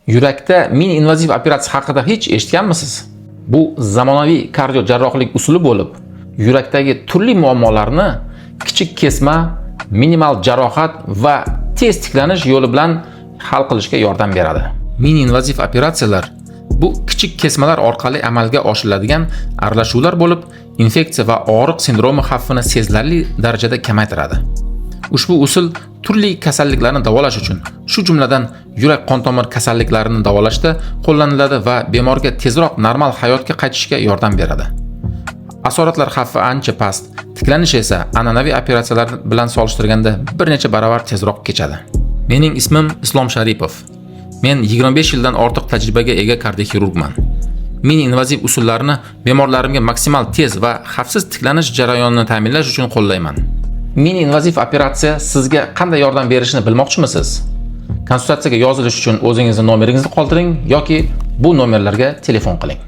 Yurakda mini invaziv operatsiya haqida hech eshitganmisiz? Bu zamonaviy kardiojarrohlik usuli bo'lib, yurakdagi turli muammolarni kichik kesma, minimal jarohat va tez tiklanish yo'li bilan hal qilishga yordam beradi. Mini invaziv operatsiyalar bu kichik kesmalar orqali amalga oshiriladigan aralashuvlar bo'lib, infeksiya va og'riq sindromi xavfini sezilarli darajada kamaytiradi. Ushbu usul turli kasalliklarni davolash uchun, shu jumladan yurak qon tomir kasalliklarini davolashda qo'llaniladi va bemorga tezroq normal hayotga qaytishga yordam beradi. Asoratlar xavfi ancha past, tiklanish esa an'anaviy operatsiyalar bilan solishtirganda bir necha baravar tezroq kechadi. Mening ismim Islom Sharipov. Men 25 yildan ortiq tajribaga ega kardioxirurgman. Mini invaziv usullarni bemorlarimga maksimal tez va xavfsiz tiklanish jarayonini ta'minlash uchun qo'llayman. Mini invaziv operatsiya sizga qanday yordam berishini bilmoqchimisiz? Konsultatsiyaga yozilish uchun o'zingizni nomeringizni qoldiring yoki bu nomerlarga telefon qiling.